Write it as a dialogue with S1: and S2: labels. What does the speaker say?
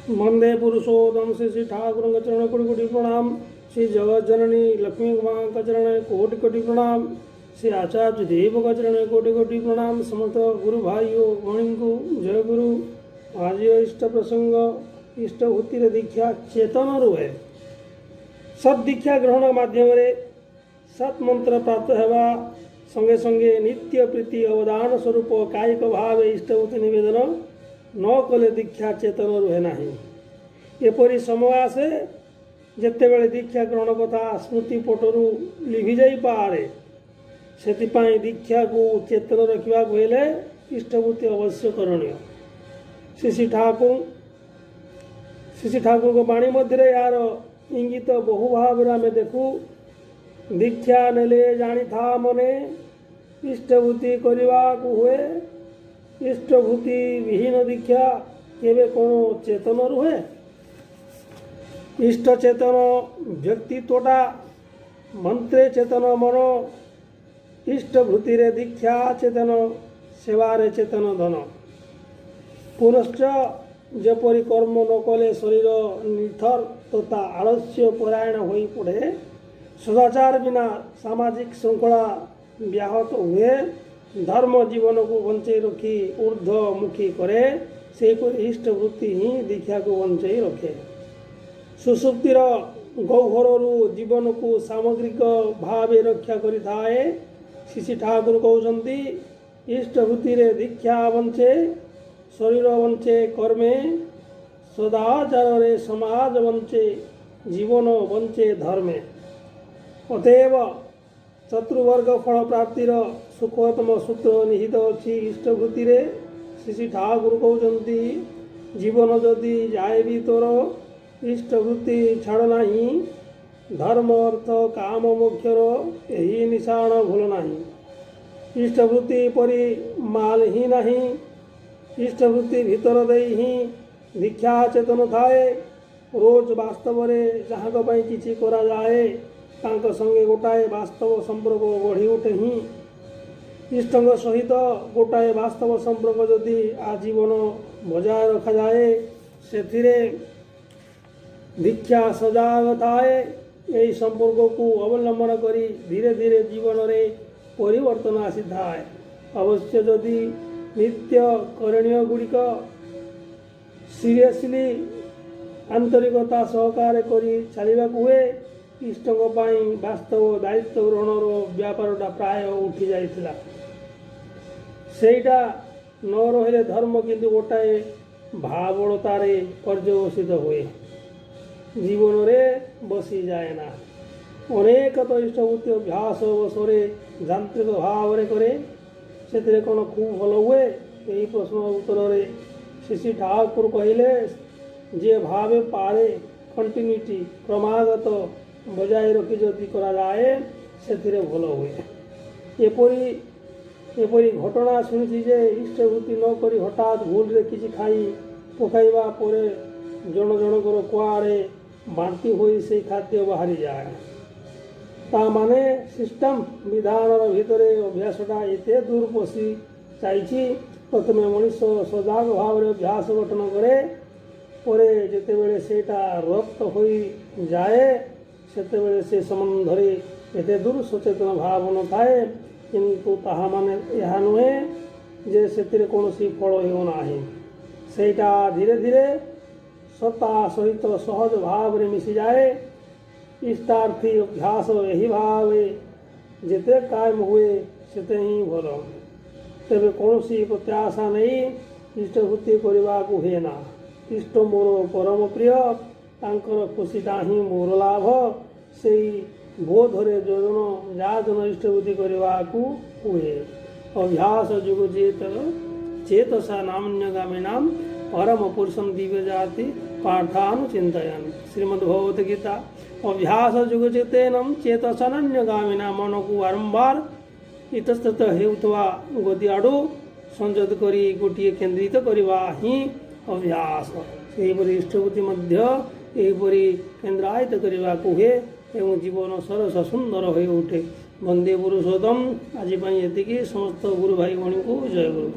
S1: ବନ୍ଦେ ପୁରୁଷୋତ୍ତମ। ଶ୍ରୀ ଶ୍ରୀ ଠାକୁରଙ୍କ ଚରଣ କୋଟି କୋଟି ପ୍ରଣାମ। ଶ୍ରୀ ଜଗତ ଜନନୀ ଲକ୍ଷ୍ମୀ ମାଙ୍କ ଚରଣ କୋଟି କୋଟି ପ୍ରଣାମ। ଶ୍ରୀ ଆଚାର୍ଯ୍ୟ ଦେବଙ୍କ ଚରଣ କୋଟି କୋଟି ପ୍ରଣାମ। ସମସ୍ତ ଗୁରୁ ଭାଇ ଓ ଭଉଣୀଙ୍କୁ ଜୟ ଗୁରୁ। ଆଜି ଇଷ୍ଟ ପ୍ରସଙ୍ଗ, ଇଷ୍ଟଭୂତିରେ ଦୀକ୍ଷା ଚେତନ ରୁହେ। ସତ୍ ଦୀକ୍ଷା ଗ୍ରହଣ ମାଧ୍ୟମରେ ସତ୍ ମନ୍ତ୍ର ପ୍ରାପ୍ତ ହେବା ସଙ୍ଗେ ସଙ୍ଗେ ନିତ୍ୟ ପ୍ରୀତି ଅବଦାନ ସ୍ୱରୂପ କାୟିକ ଭାବେ ଇଷ୍ଟଭୂତି ନିବେଦନ ନ କଲେ ଦୀକ୍ଷା ଚେତନ ରୁହେ ନାହିଁ। ଏପରି ସମୟ ଆସେ, ଯେତେବେଳେ ଦୀକ୍ଷା ଗ୍ରହଣ କଥା ସ୍ମୃତି ପଟରୁ ଲିଭି ଯାଇପାରେ। ସେଥିପାଇଁ ଦୀକ୍ଷାକୁ ଚେତନ ରଖିବାକୁ ହେଲେ ଇଷ୍ଟଭୂତି ଅବଶ୍ୟ କରଣୀୟ। ଶ୍ରୀ ଶ୍ରୀ ଠାକୁରଙ୍କ ବାଣୀ ମଧ୍ୟରେ ଏହାର ଇଙ୍ଗିତ ବହୁ ଭାବରେ ଆମେ ଦେଖୁ। ଦୀକ୍ଷା ନେଲେ ଜାଣିଥା ମନେ, ଇଷ୍ଟଭୂତି କରିବାକୁ ହୁଏ। ଇଷ୍ଟଭୂତି ବିହୀନ ଦୀକ୍ଷା କେବେ କ'ଣ ଚେତନ ରୁହେ? ଇଷ୍ଟ ଚେତନ ବ୍ୟକ୍ତିତ୍ୱଟା, ମନ୍ତ୍ରେ ଚେତନ ମନ, ଇଷ୍ଟଭୂତିରେ ଦୀକ୍ଷା ଚେତନ, ସେବାରେ ଚେତନ ଧନ। ପୁନଶ୍ଚ ଯେପରି କର୍ମ ନ କଲେ ଶରୀର ନିଥର ତଥା ଆଳସ୍ୟ ପରାୟଣ ହୋଇ ପଡ଼େ, ସଦାଚାର ବିନା ସାମାଜିକ ଶୃଙ୍ଖଳା ବ୍ୟାହତ ହୁଏ, ଧର୍ମ ଜୀବନକୁ ବଞ୍ଚେଇ ରଖି ଉର୍ଦ୍ଧ୍ୱମୁଖୀ କରେ, ସେହିପରି ଇଷ୍ଟବୃତ୍ତି ହିଁ ଦୀକ୍ଷାକୁ ବଞ୍ଚେଇ ରଖେ। ସୁଷୁପ୍ତିର ଗହ୍ୱରରୁ ଜୀବନକୁ ସାମଗ୍ରିକ ଭାବେ ରକ୍ଷା କରିଥାଏ। ଶ୍ରୀ ଶ୍ରୀ ଠାକୁର କହୁଛନ୍ତି, ଇଷ୍ଟଭୂତିରେ ଦୀକ୍ଷା ବଞ୍ଚେ, ଶରୀର ବଞ୍ଚେ କର୍ମେ, ସଦାଚାରରେ ସମାଜ ବଞ୍ଚେ, ଜୀବନ ବଞ୍ଚେ ଧର୍ମେ। ଅତଏବ ଚତୁର୍ବର୍ଗ ଫଳ ପ୍ରାପ୍ତିର ସୁଖତମ ସୂତ୍ର ନିହିତ ଅଛି ଇଷ୍ଟଭୂତିରେ। ଶ୍ରୀ ଶ୍ରୀ ଠାକୁର କହୁଛନ୍ତି, ଜୀବନ ଯଦି ଯାଏ ବି ତୋର, ଇଷ୍ଟବୃତ୍ତି ଛାଡ଼ ନାହିଁ। ଧର୍ମ, ଅର୍ଥ, କାମ, ମୋକ୍ଷର ଏହି ନିଶାଣ ଭୁଲ ନାହିଁ। ଇଷ୍ଟବୃତ୍ତି ପରି ମାଲ ହିଁ ନାହିଁ। ଇଷ୍ଟବୃତ୍ତି ଭିତର ଦେଇ ହିଁ ଦୀକ୍ଷା ଚେତନ ଥାଏ। ରୋଜ ବାସ୍ତବରେ ଯାହାଙ୍କ ପାଇଁ କିଛି କରାଯାଏ, ତାଙ୍କ ସଙ୍ଗେ ଗୋଟାଏ ବାସ୍ତବ ସମ୍ପର୍କ ଗଢ଼ି ଉଠେ ହିଁ। ଇଷ୍ଟଙ୍କ ସହିତ ଗୋଟାଏ ବାସ୍ତବ ସମ୍ପର୍କ ଯଦି ଆଜୀବନ ବଜାୟ ରଖାଯାଏ, ସେଥିରେ ଦୀକ୍ଷା ସଜାଗ ଥାଏ। ଏହି ସମ୍ପର୍କକୁ ଅବଲମ୍ବନ କରି ଧୀରେ ଧୀରେ ଜୀବନରେ ପରିବର୍ତ୍ତନ ଆସିଥାଏ। ଅବଶ୍ୟ ଯଦି ନିତ୍ୟ କରଣୀୟ ଗୁଡ଼ିକ ସିରିୟସଲି ଆନ୍ତରିକତା ସହକାରେ କରି ଚାଲିବାକୁ ହୁଏ। ଇଷ୍ଟଙ୍କ ପାଇଁ ବାସ୍ତବ ଦାୟିତ୍ୱ ଗ୍ରହଣର ବ୍ୟାପାରଟା ପ୍ରାୟ ଉଠି ଯାଇଥିଲା। ସେଇଟା ନ ରହିଲେ ଧର୍ମ କିନ୍ତୁ ଗୋଟାଏ ଭାବଳତାରେ ପର୍ଯ୍ୟବସିତ ହୁଏ, ଜୀବନରେ ବସିଯାଏ ନା। ଅନେକ ତ ଇଷ୍ଟବୃତ୍ତି ଅଭ୍ୟାସ ଅବସରେ ଯାନ୍ତ୍ରିକ ଭାବରେ କରେ। ସେଥିରେ କ'ଣ ଖୁବ୍ ଭଲ ହୁଏ? ଏହି ପ୍ରଶ୍ନ ଉତ୍ତରରେ ଶ୍ରୀ ଶ୍ରୀ ଠାକୁର କହିଲେ, ଯେ ଭାବେ ପାରେ, କଣ୍ଟିନ୍ୟୁଟି, କ୍ରମାଗତ ବଜାୟ ରଖି ଯଦି କରାଯାଏ, ସେଥିରେ ଭଲ ହୁଏ। ଏପରି ଏପରି ଘଟଣା ଶୁଣିଛି ଯେ ଇଷ୍ଟବୃତ୍ତି ନ କରି ହଠାତ୍ ଭୁଲରେ କିଛି ଖାଇ ପକାଇବା ପରେ ଜଣ ଜଣଙ୍କର କୁଆଡ଼େ ବାନ୍ତି ହୋଇ ସେଇ ଖାଦ୍ୟ ବାହାରିଯାଏ। ତା ମାନେ ସିଷ୍ଟମ ବିଧାନର ଭିତରେ ଅଭ୍ୟାସଟା ଏତେ ଦୂର ପଶି ଯାଇଛି। ପ୍ରଥମେ ମଣିଷ ସଜାଗ ଭାବରେ ଅଭ୍ୟାସ ଗଠନ କରେ। ପରେ ଯେତେବେଳେ ସେଇଟା ରପ୍ତ ହୋଇଯାଏ, ସେତେବେଳେ ସେ ସମ୍ବନ୍ଧରେ ଏତେ ଦୂର ସଚେତନ ଭାବ ନଥାଏ। କିନ୍ତୁ ତାହା ମାନେ ଏହା ନୁହେଁ ଯେ ସେଥିରେ କୌଣସି ଫଳ ହେଉନାହିଁ। ସେଇଟା ଧୀରେ ଧୀରେ ସତ୍ତା ସହିତ ସହଜ ଭାବରେ ମିଶିଯାଏ। ଇଷ୍ଟାର୍ଥୀ ଅଭ୍ୟାସ ଏହି ଭାବେ ଯେତେ କାୟମ ହୁଏ, ସେତେ ହିଁ ଭଲ। ତେବେ କୌଣସି ପ୍ରତ୍ୟାଶା ନେଇ ଇଷ୍ଟବୃତ୍ତି କରିବାକୁ ହୁଏ ନା। ଇଷ୍ଟ ମୋର ପରମ ପ୍ରିୟ, ତାଙ୍କର ଖୁସିଟା ହିଁ ମୋର ଲାଭ, ସେଇ ବୋଧରେ ଯୋଜନ ଯାଜନ ଇଷ୍ଟବୃତ୍ତି କରିବାକୁ ହୁଏ। ଅଭ୍ୟାସ ଯୁଗ ଚେତ ଚେତସା ନାନ୍ୟଗାମିନାମ ପରମ ପୁରୁଷମ ଦିବ୍ୟ ଜାତି ପାର୍ଥାନୁଚିନ୍ତୟନ। ଶ୍ରୀମଦ୍ ଭଗବତ ଗୀତା। ଅଭ୍ୟାସ ଯୁଗ ଚେତନମ ଚେତସାନାନ୍ୟଗାମିନା। ମନକୁ ବାରମ୍ବାର ଇତସ୍ତତ ହେଉଥିବା ଗତି ଆଡ଼ୁ ସଂଯତ କରି ଗୋଟିଏ କେନ୍ଦ୍ରିତ କରିବା ହିଁ ଅଭ୍ୟାସ। ସେହିପରି ଇଷ୍ଟବୃତ୍ତି ମଧ୍ୟ ଏହିପରି କେନ୍ଦ୍ରାୟିତ କରିବାକୁ ହୁଏ ଏବଂ ଜୀବନ ସରସ ସୁନ୍ଦର ହୋଇ ଉଠେ। ବନ୍ଦେ ପୁରୁଷୋତ୍ତମ। ଆଜି ପାଇଁ ଏତିକି। ସମସ୍ତ ଗୁରୁ ଭାଇ ଭଉଣୀଙ୍କୁ ଜୟ ଗୁରୁ।